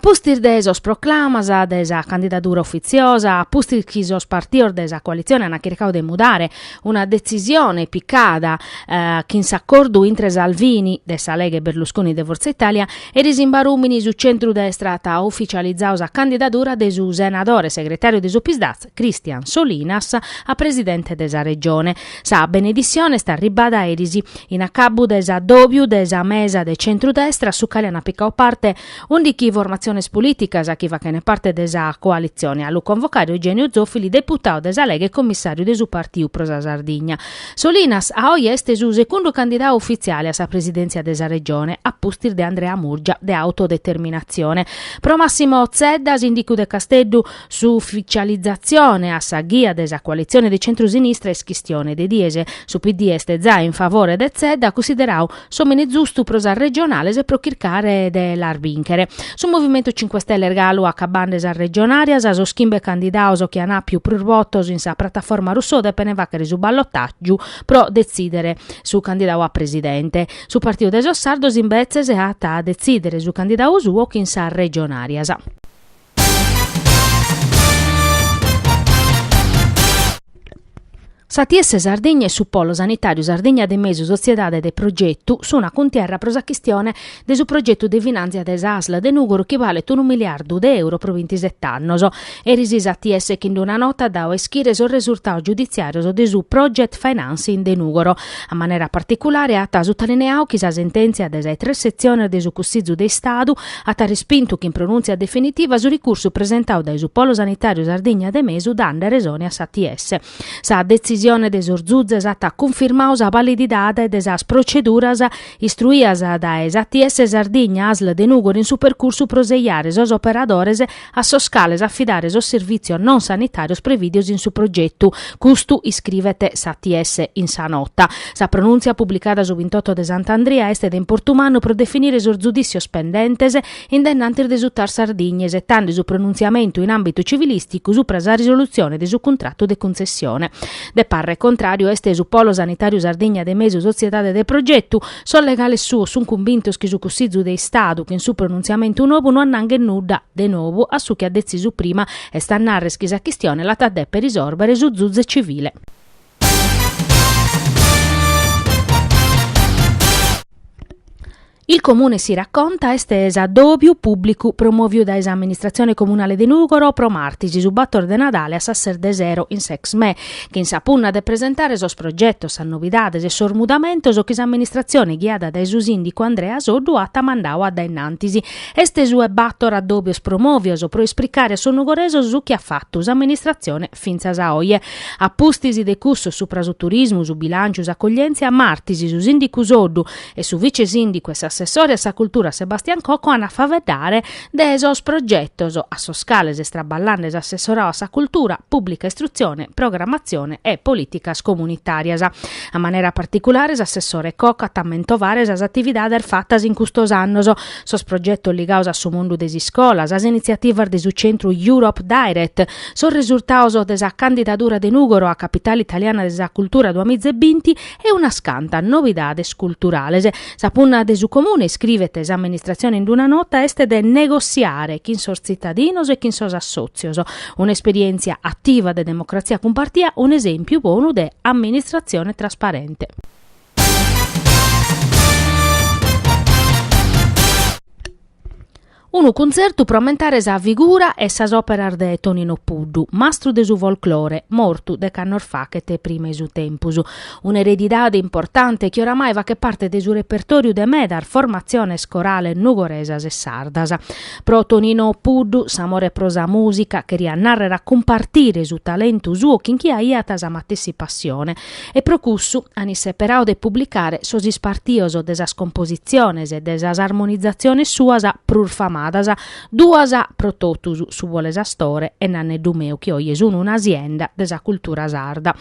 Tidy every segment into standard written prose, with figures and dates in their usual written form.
pustis de sos proclamas de sa candidadura ufitziosa, a pustis chi sos partidos de sa coalitzione ant chircadu de mudare una detzisione picada chin s'acordu intre Salvini de sa Lega e Berlusconi de Forza Italia, eris in Barùmini su centru-destra at uficializadu sa candidadura de su senadore e segretàriu de su Psd'Az Christian Solinas a presidente de sa Regione. Sa benedissione est arribbada eris in acabu de s'addòbiu de sa mesa de centru-destra a su cale ant picadu parte ùndighi formatziones polìticas chi faghent parte de sa coalitzione. A lu convocare Eugenio Zoffili, deputadu de sa Lega e commissàriu de su Partiu pro sa Sardigna. Solinas a oje est su segundu candidadu ufitziale a sa presidèntzia de sa Regione, a pustis de Andrea Murgia de Autodeterminatzione. Pro Massimo Zedda, sìndicu de Casteddu, S'uficializatzione a sa ghia de sa coalitzione de centru-sinistra est chistione de dies. Su PD est zai in favore de Zedda, cussideradu s'òmine zustu pro sas regionales e pro chircare de las bìnchere. Su Movimentu Cinque Stelle est galu acabande sas regionàrias, sos chimbe candidados chi an àpiu prus votos in sa prataforma Rousseau depent fàghere su ballotàgiu pro detzìdere su candidadu a presidente. Su Partidu de sos Sardos imbetzes at a detzìdere su candidadu suo chin sas regionàrias. S'ATS Sardigna e su Polo Sanitàriu Sardigna de Mesu Sotziedade de Progetu sun a cuntierra pro sa chistione de su progetu de finàntzia de s'ASL de Nùgoro chi balet unu miliardu de euro pro bintisete annos. Eris s'ATS chin d'una nota at dadu a ischire sos resurtados giuditziàrios de su Project Financing de Nùgoro. A manera particulare at sutalineadu chi sa sentèntzia de sa 'e tres setziones de su Cussizu de Istadu at respintu chin pronùntzia definitiva su ricursu presentadu dae su Polo Sanitàriu Sardigna de Mesu dande resone a s'ATS. Sa detzisione de sos zuzes at cunfirmadu sa valididade de sas proceduras istruias dae s'ATS Sardigna ASL de Nùgoro in su percursu pro sejare sos operadores a sos cales afidare sos servìtzios non sanitàrios prevìdios in su progetu. Custu iscrivet s'ATS in sa nota. Sa pronùntzia publicada su bintoto de Sant'Andria est de importu mannu pro definire sos zudìssios pendentes in dae innantis de su TAR Sardigna isetande su pronuntziamentu in àmbitu civilìsticu supra sa risolutzione de su cuntratu de cuntzessione. De parre contràriu est su Polo Sanitàriu Sardigna de Mesu Sotziedade de Progetu, Sos legales suos sunt cumbintos chi su Cussizu de Istadu, chin su pronuntziamentu nobu, no annanghet nudda de nobu a su chi at detzisu prima, est a narrer chi sa chistione l'at a deper isòrbere su zuze civile. Il Comune si racconta est s'addòbiu pùblicu promòviu dae s'amministratzione comunale de Nùgoro pro martis su bator de Nadale a sas ses de sero in s'Exmè, chin sa punna de presentare sos progetos, sas novidades e sos mudamentos chi s'amministratzione ghiada dae su sìndicu Andrea Soddu at mandadu a dae innantis. Est su 'e bator addòbios promòvios pro ispricare a sos nugoresos su chi at fatu s'amministratzione fintzas a oje. A pustis de cussos supra su turismu, su bilànciu, s'acoglièntzia, martis su sìndicu Soddu e su vice sìndicu e s'assessore a sa cultura Sebastian Cocco an a faeddare de sos progetos a sos cales est traballende s'assessoradu a sa cultura, pùblica istrutzione, programmatzione e polìticas comunitàrias. A manera particulare s'assessore Cocco at a mentovare sas atividades fatas in custos annos, sos progetos ligados a su mundu de s'iscola, sas initziativas de su centru Europe Direct, sos resurtados de sa candidadura de Nùgoro a Capitale Italiana de sa Cultura duamiza e binti e unas cantas novidades culturales. Sa punna de su Comune, iscrivet s'amministratzione in una nota, est de negossiare chin sos tzitadinos e chin sos assòtzios. Un'esperièntzia ativa de democratzia cumpartia, un'esèmpiu bonu de amministratzione trasparente. Unu cuntzertu pro ammentare sa figura e sas òperas de Tonino Puddu, mastru de su folclore, mortu dech'annos faghet prima 'e su tempus. Un'eredidade importante chi oramai faghet parte de su repertòriu de medas formatziones corales nugoresas e sardas. Pro Tonino Puddu s'amore pro sa mùsica cheriat nàrrere a cumpartire su talentu suo chin chie aiat sa matessi passione. E pro cussu an isseperadu de publicare sos ispartios de sas compositziones e de sas armonizatziones suas prus famadas, duas pro totus, Su volu 'e s'astore e Nanneddu meu chi oje sun una sienda de sa cultura sarda.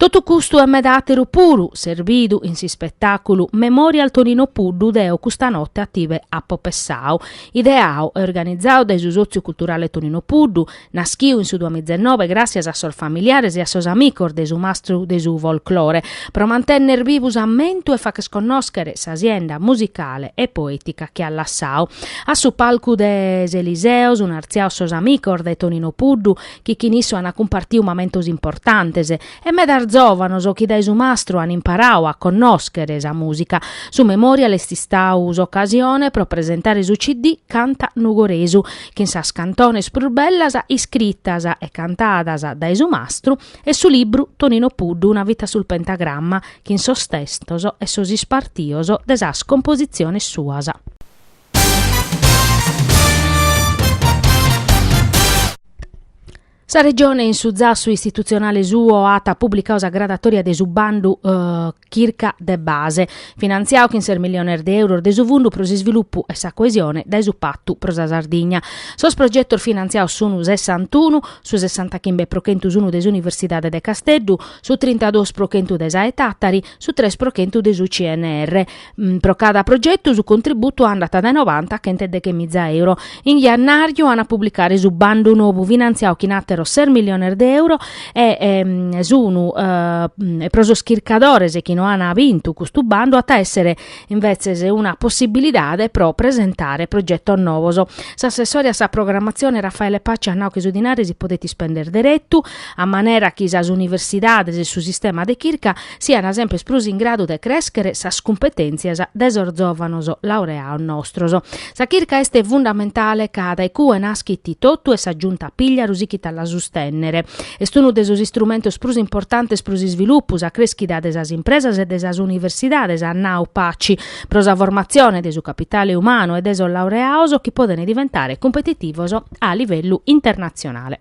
Totu custu e meda àteru puru, serbidu in s'ispetàculu Memorial Tonino Puddu Deo custa note a tibe apo pessau, ideau e organizau dae su Sòtziu Culturale Tonino Puddu, Naschiu in su duamizenobe gràssias a sos familiares e a sos amicos de su mastru de su folclore, pro mantenner bivu s'ammentu e fagher connòschere sa sienda musicale e poètica chi at lassau. A su palcu de s'Eliseo sun artziaos sos amicos de Tonino Puddu, chi chin issu an cumpartiu mamentos importantes, e medas zòvanos chi dae su mastru an imparau a connòschere sa mùsica. Su Memorial est istau s'ocasione pro presentare su CD Canta Nugoresu, chin sas cantones prus bellas iscritas e cantadas dae su mastru e su libru Tonino Puddu una vita sul pentagramma chin sos testos e sos ispartios de sas compositziones suas. Sa Regione in su zassu istitutzionale suo at publicadu sa gradatòria de su bandu Chirca de base, finantziadu chin ses milliones de euros de su Fundu pro s'isvilupu e sa coesione dae su Patu pro sa Sardigna. Sos progetos finantziados sun sessantunu, su sessantachimbe pro chentu sun de s'Universidade de Casteddu, su trintaduos pro chentu de sa 'e Tàtari, su tres pro chentu de su CNR. Pro cada progetu su contributu andat dae novanta a chentedechemiza euro. In jannàriu an a publicare su bandu nou finantziadu chin àteros ses milliones de euro e sunu pro sos chircadores chi no an bintu custu bandu at a èssere invetzes una possibilidade pro presentare progetos novos. S'assessore a sa programmatzione Raffaele Paci at nadu chi su dinare si podet ispender deretu a manera chi sas universidades e su sistema de chirca sian semper prus in gradu de crèschere sas cumpetèntzias de sos zòvanos laureados nostros. Sa chirca est fundamentale ca dae cue naschit totu e sa Giunta Pigliaru sighit a la sustènnere. Est unu de sos istrumentos prus importantes pro s'isvilupu, sa crèschida de sas impresas e de sas universidades, at nadu Paci, pro sa formatzione de su capitale umanu e de sos laureados chi podent diventare cumpetitivos a livellu internatzionale.